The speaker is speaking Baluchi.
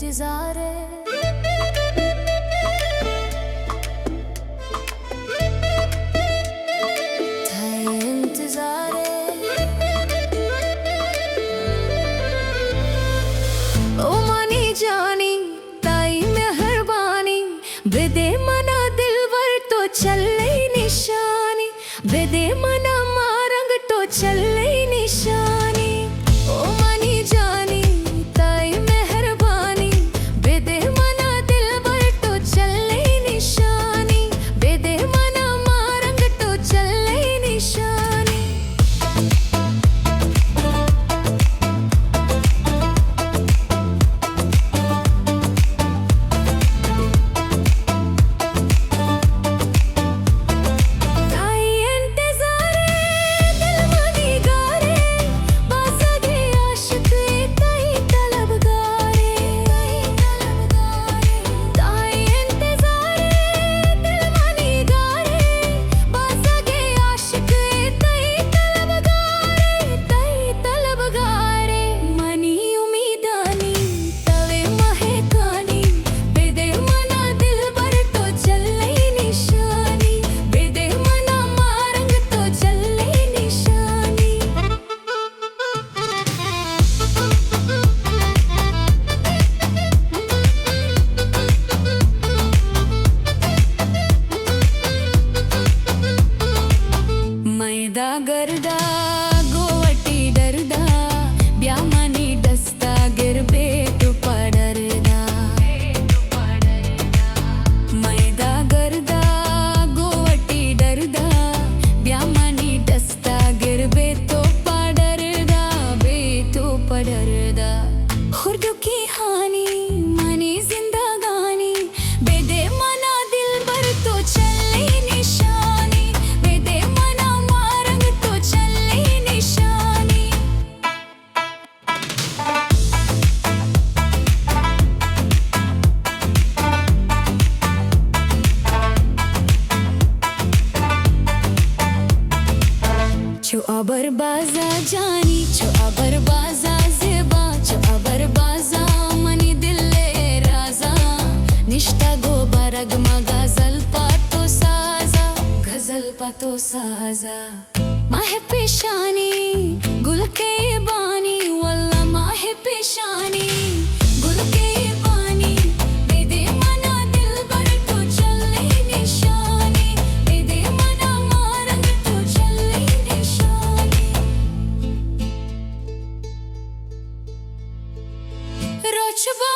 انتظار ءَ، تئی انتظار ءَ۔ او منی جانی، تئی مہربانی، بدے منا دلبر تو چلئی نشانی۔ بدے منا ماہ رنگ تو چلئی نشانی۔ او منی جانی، تئی مہربانی، بدے منا دلبر تو چلئی نشانی، بدے منا ماہ رنگ تو چلئی نشانی۔ تئی انتظار ءَ دل منی گار ءَ، بازگے عاشق ءَ تئی طلبگار ءَ۔ تئی انتظار ءَ دل منی گار ءَ، بازگے عاشق ءَ تئی طلبگار ءَ، تئی طلبگار ءَ۔ منی امیدانی توئے مہکانی، بدے منا دلبر تو چلئی نشانی، بدے منا ماہ رنگ تو چلئی نشانی۔ میدا گردا گوں وتی دردا، بیا منی دستا گر بے تو پہ دردا۔ میدا گردا گوں وتی دردا، بیا منی دستا گر بے تو پہ دردا، بے تو پہ دردا۔ خردکی ہانی منی زندگانی، بدے منا دلبر تو چلئی نشانی، بدے منا ماہ رنگ تو چلئی نشانی۔ چو ابر بازا جانی، چو ابر بازا زیبا، چو ابر بازا منی دل ءِ رازا، نشتگ ءُ برگ ما غزل پہ تو سازا، غزل پہ تو سازا۔ ماہ پیشانی گل کئی بانی، واللہ ماہ پیشانی گل کئی بانی، بدے منا دلبر تو چلئی نشانی، بدے منا ماہ رنگ تو چلئی نشانی۔ روچ با